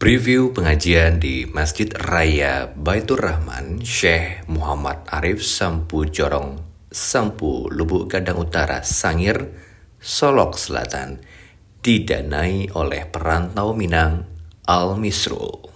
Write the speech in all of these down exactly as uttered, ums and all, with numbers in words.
Preview pengajian di Masjid Raya Baitur Rahman Syekh Muhammad Arif Sampu Jorong, Sampu, Lubuk Gadang Utara, Sangir, Solok Selatan, didanai oleh Perantau Minang Al Misrul.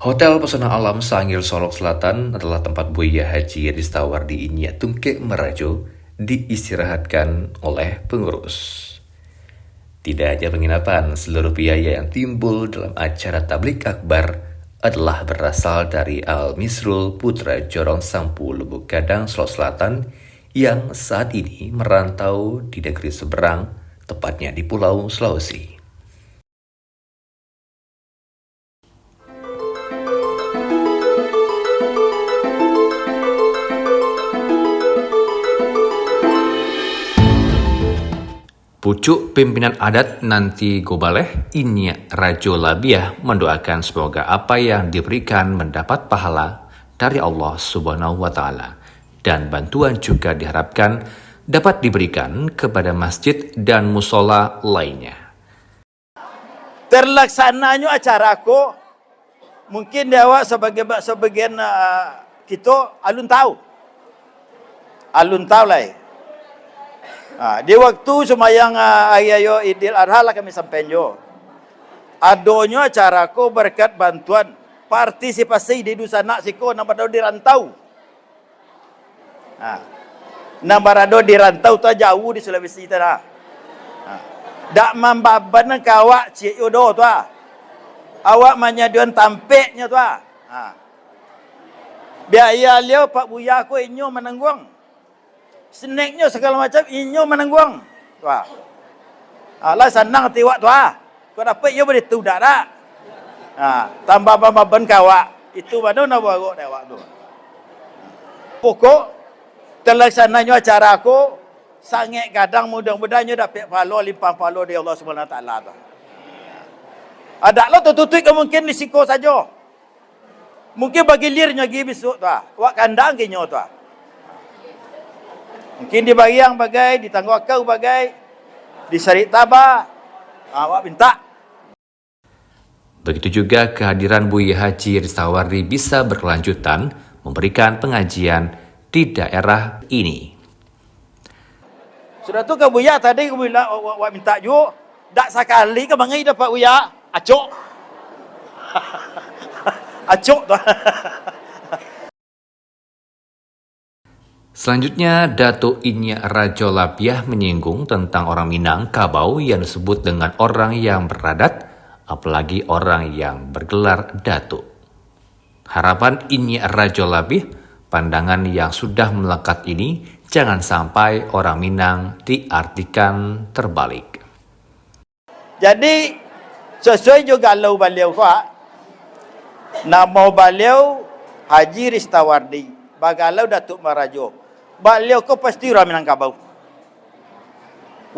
Hotel Pesona Alam Sangir Solok Selatan adalah tempat Buya Haji Ristawardi Inyiak Tungkek Marajo diistirahatkan oleh pengurus. Tidak hanya penginapan, seluruh biaya yang timbul dalam acara tablik akbar adalah berasal dari Al Misrul Putra Jorong Sampu Lubuk Gadang Solok Selatan yang saat ini merantau di negeri seberang, tepatnya di Pulau Sulawesi. Pucuk pimpinan adat nan tigo baleh, Inyiak Rajo Labiah, mandoakan semoga apa yang diberikan mendapat pahala dari Allah Subhanahu wa Ta'ala, dan bantuan juga diharapkan dapat diberikan kepada masjid dan musola lainnya. Terlaksananyo acara ko, mungkin di awak sabagai, sabagian, ah, kito alun tahu. Alun tahu lai. Ah, di waktu sumbayang, ah, Hari Rayo Idil Adha lah kami sampaian jo. Adonyo acara ko berkat bantuan partisipasi di dunsanak siko nan barado di rantau. Ha. Nan barado di rantau tu jauah di Sulawesi tu lah. Ha. Dak mambaban ka awak ciek yo doh tu ah. Awak manyadiakan tampeknyo tu ah. Ha. Biaya liau Pak Buya ko inyo manangguang. Snacknyo sagalo macam inyo manangguang. Tu ah. Alah sanang ati awak tu ah. Kok dapek iyo baitu dak, dak? Ha, tambah bambaban ka awak. Itu baru nan barok dek awak tu. Pokok, talaksananyo acara ko, sangaik gadang, mudah-mudahan nyo dapek pahalo, limpah pahalo dari Allah Subhanahu Wa Taala tu. Adak lo tatutuik ka mungkin di siko sajo. Mungkin bagilirnyo agi bisuak tu ah. Awak kandang ka inyo tu ah. Mungkin di Bariang bagai, di Tangguakau bagai, di Sarik Taba, ah, awak mintak. Begitu juga kehadiran Buya Haji Ristawardi bisa berkelanjutan memberikan pengajian di daerah ini. Sudah tu ka Buya tadi, ka Buya, wa-, wa-, wak mintak juo, dak sakali ka mangai dapek Buya, acok. Acok tu. Selanjutnya, Datuk Inyiak Rajo Labiah menyinggung tentang orang Minangkabau yang disebut dengan orang yang beradat, apalagi orang yang bergelar Datuk. Harapan Inyiak Rajo Labiah, pandangan yang sudah melekat ini jangan sampai orang Minang diartikan terbalik. Jadi, sasuai jo galau baliau ko, namo baliau Haji Ristawardi, bagalau Datuk Marajo. Baliau ko pasti urang Minangkabau.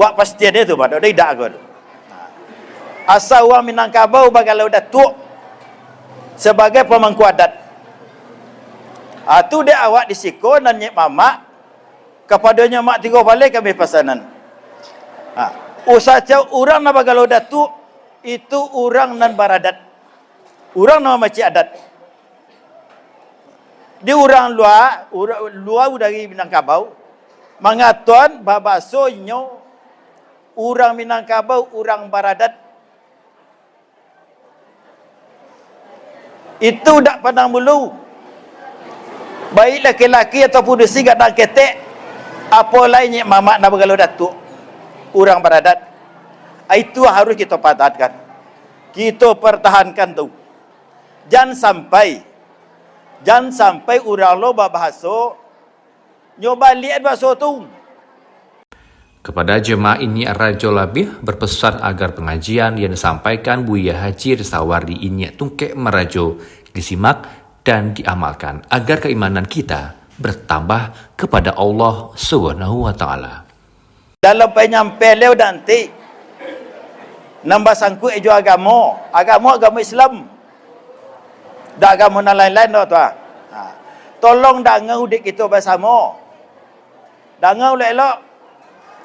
Wak pasti ado tu, Pak, dak idak ko tu. Asa urang Minangkabau bagalau Datuk sabagai pamangku adat. Ah, tu dek awak di siko nan Nyek Mamak, kapadonyo Mak Tigo Paleh kami pasanan. Ha, usah cau urang nan bagalau Datuk, itu urang nan baradat. Urang nan mamacik adat. Di urang lua, ura-, lua dari Minangkabau, mangatoan babaso inyo urang Minangkabau, urang baradat. Itu dak pandang bulu. Baik laki-laki ataupun bisi gadang ketek, apo lai Nyek Mamak nan bagalau Datuk, urang baradat. Itu harus kito padatkan. Kito pertahankan tu. Jan sampai, jan sampai urang lo babahaso, nyo baliak baso tu. Kepada jemaah Inyiak Rajo Labiah berpesan agar pengajian yang disampaikan Buya Haji Ristawardi Inyiak Tungkek Marajo disimak dan diamalkan, agar keimanan kita bertambah kepada Allah Subhanahu wa Ta'ala. Dalam panyampai leu nanti, nan basangkuik jo agamo, agamo, agamo Islam, dak agamo nan lain-lain doh tu, ah. Ha. Tolong danga udik kito basamo. Danga elok-elok.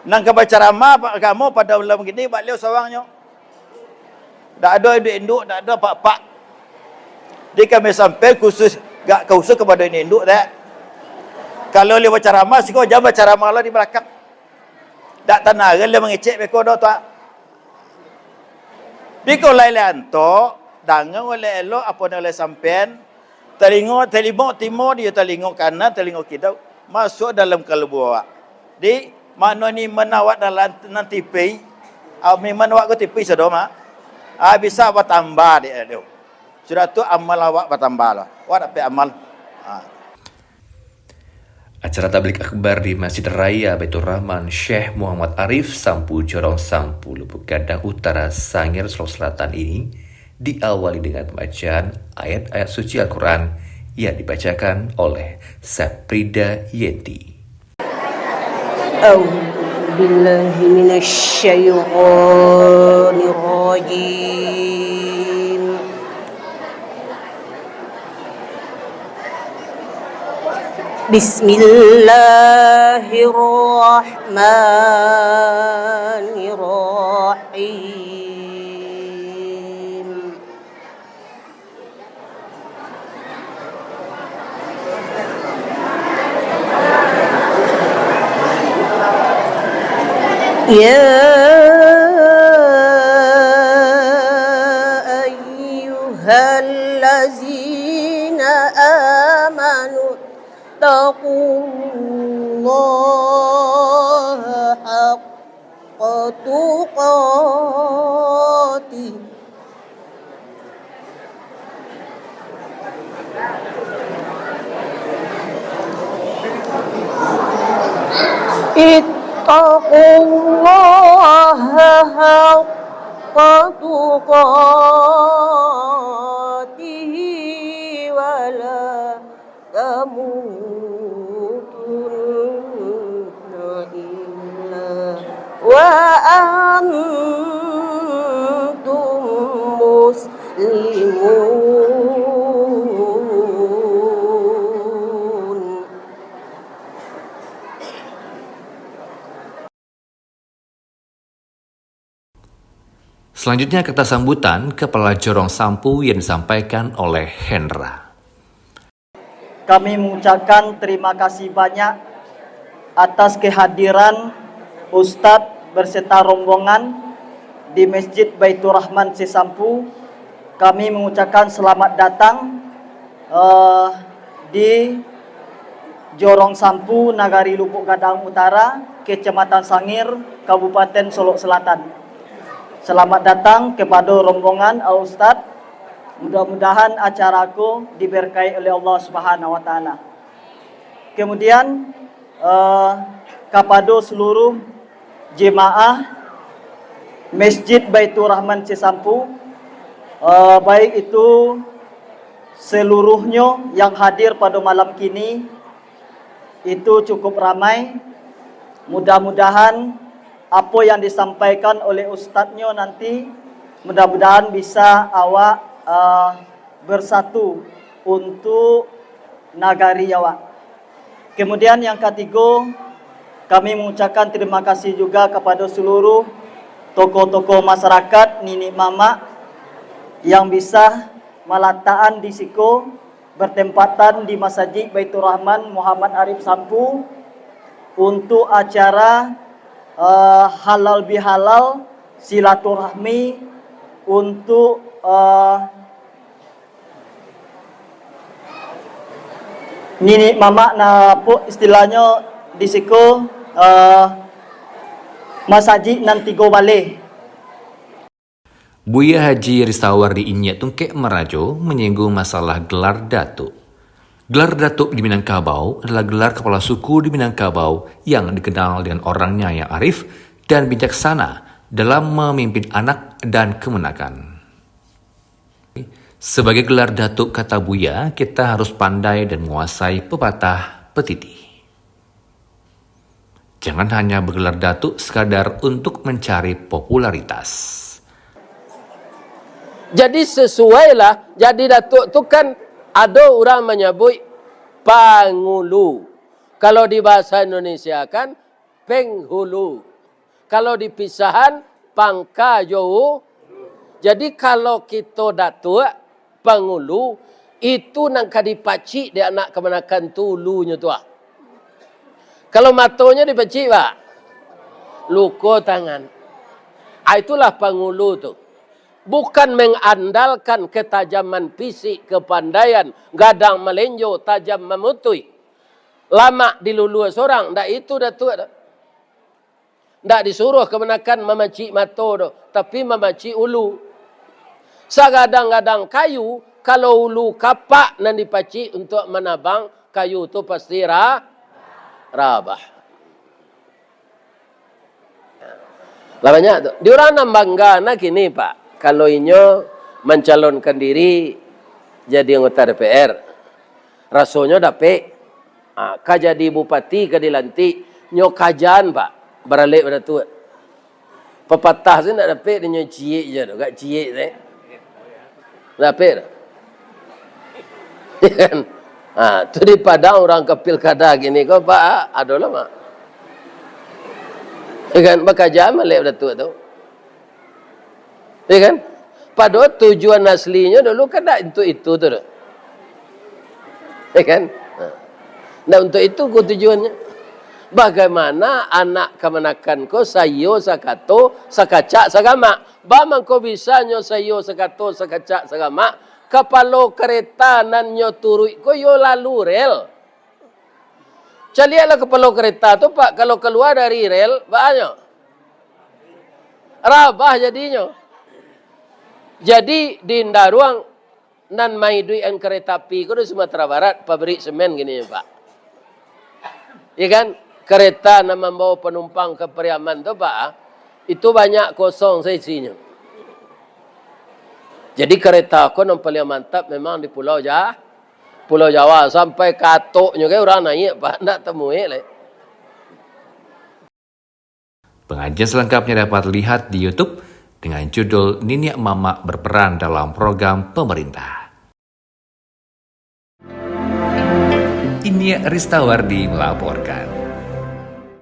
Nan ka bacaramah agamo pado malam kini, bak liau sawangnyo. Dak ado induak-induak, dak ado apak-apak. Di kami sampai khusus, gak khusus kapado induak-induak, dak. Kalau liau bacaramah, siko jan bacaramah lah di balakang. Dak tanaran liau mangecek beko doh tu, ah. Biko lai-lai antok, danga elok-elok apo nan lai sampaian, talingo, talimo, timo di talingo kanan, talingo kida, masuak dalam kalbu awak. Di, mano ni manawak dalam nan tipi, ah, memang awak ko tipi sado mah. Ah, bisa batambah dek tu. Sudah tu amal awak batambah lah. Awak dapek amal. Ah. Acara tablig akbar di Masjid Raya Baiturrahman Syekh Muhammad Arif Sampu Jorong Sampu Lubuk Gadang Utara Sangir Sulawesi Selatan ini diawali dengan pembacaan ayat-ayat suci Al-Quran yang dibacakan oleh Saprida Yenti. أعوذ بالله من الشيطان الرجيم. بسم الله الرحمن الرحيم. يا أيها الذين آمنوا اتقوا الله حق تقاته اتقوا الله حق تقاته ولا تموتن إلا وأنتم مسلمون. Selanjutnya, kata sambutan Kepala Jorong Sampu yang disampaikan oleh Hendra. Kami mengucapkan terima kasih banyak atas kehadiran Ustadz beserta rombongan di Masjid Baiturrahman Sisampu. Kami mengucapkan selamat datang, eh, di Jorong Sampu, Nagari Lubuk Gadang Utara, Kecamatan Sangir, Kabupaten Solok Selatan. Selamat datang kepada rombongan Al Ustadz. Mudah-mudahan acara ko diberkahi oleh Allah Subhanahu Wa Taala. Kemudian, eh, kepada seluruh jemaah Masjid Baiturrahman Sisampu, eh, baik itu seluruhnyo yang hadir pada malam kini, itu cukup ramai. Mudah-mudahan apo yang disampaikan oleh ustadznyo nanti, mudah-mudahan bisa awak, eh, bersatu untuk nagari awak. Kemudian yang katigo, kami mengucapkan terima kasih juga kepada seluruh tokoh-tokoh masyarakat, niniak mamak yang bisa malatakan di siko bertempatan di Masajik Baiturrahman Muhammad Arif Sampu untuk acara, eh, halal bihalal silaturahmi untuk, eh, niniak mamak, na, apo istilahnyo di siko, eh, masajik nan tigo baleh. Buya Haji Ristawardi Inyiak Tungkek Marajo manyinggung masalah gelar Datuk. Gelar Datuk di Minangkabau adalah gelar kapalo suku di Minangkabau yang dikenal dengan orangnya yang arif dan bijaksana dalam mamimpin anak dan kamanakan. Sebagai gelar Datuk Kata Buya, kita harus pandai dan menguasai pepatah petitih. Jangan hanya bergelar Datuk sekadar untuk mencari popularitas. Jadi sesuailah, jadi Datuk tu kan ado urang manyabuik pangulu. Kalau di bahasa Indonesia kan penghulu. Kalau dipisahan, pangka jo u-, jadi kalau kito Datuk, pangulu, itu nan ka dipacik dek anak kamanakan tu ulunyo tu ah. Kalau matonyo dipacik, Pak, luko tangan. Ah, itulah pangulu tu. Bukan mengandalkan ketajaman fisik, kepandaian, gadang malenjo, tajam mamutuih. Lamak dilulua sorang, ndak itu Datuk tu. Ndak disuruah kamanakan mamacik mato doh, tapi mamacik ulu. Sagadang-gadang kayu, kalau ulu kapak nan dipacik untuak manabang, kayu tu pasti ra-, rabah. Lah banyak tu. Di urang nan bangga nah kini, Pak, kalau inyo mancalonkan diri jadi anggota D P R, rasonyo dapek. Ha, ka jadi bupati, ka dilantik, nyo kajan, Pak, baralek badatua. Papatah tu ndak dapek, inyo ciek je tu, gak ciek tu. Dapek tu. Kan? Ha, tu di Padang urang ka pilkada kini ko, Pak, ado lah, Mak. Kan, bakajan malek badatua tu. Ya kan? Padahal tujuan aslinyo dulu kan ndak untuk itu tu doh. Ya kan? Ha. Ndak untuk itu ko tujuannyo. Bagaimana anak kamanakan ko saiyo sakato, sakacak, sagamak? Ba mangko bisanyo saiyo sakato, sakacak, sagamak? Kapalo kareta nan nyo turuik ko iyo lalu rel. Caliaklah kapalo kareta tu, Pak, kalau kalua dari rel, baa nyo? Rabah jadinyo. Jadi, di Ndaruang nan maiduikan kareta api ko di Sumatera Barat, pabrik semen kini, Pak. Ya kan? Kareta nan mambawa panumpang ka Pariaman tu, Pak, itu banyak kosong sa isinyo. Jadi, kareta ko nan paliang mantap memang di Pulau Ja-, Pulau Jawa, sampai ka atoknyo kan urang naiak, Pak, ndak tamuek lai. Pengajian selengkapnya dapat lihat di YouTube dengan judul Niniak Mamak Berperan dalam Program Pemerintah. Iniak Ristawardi melaporkan.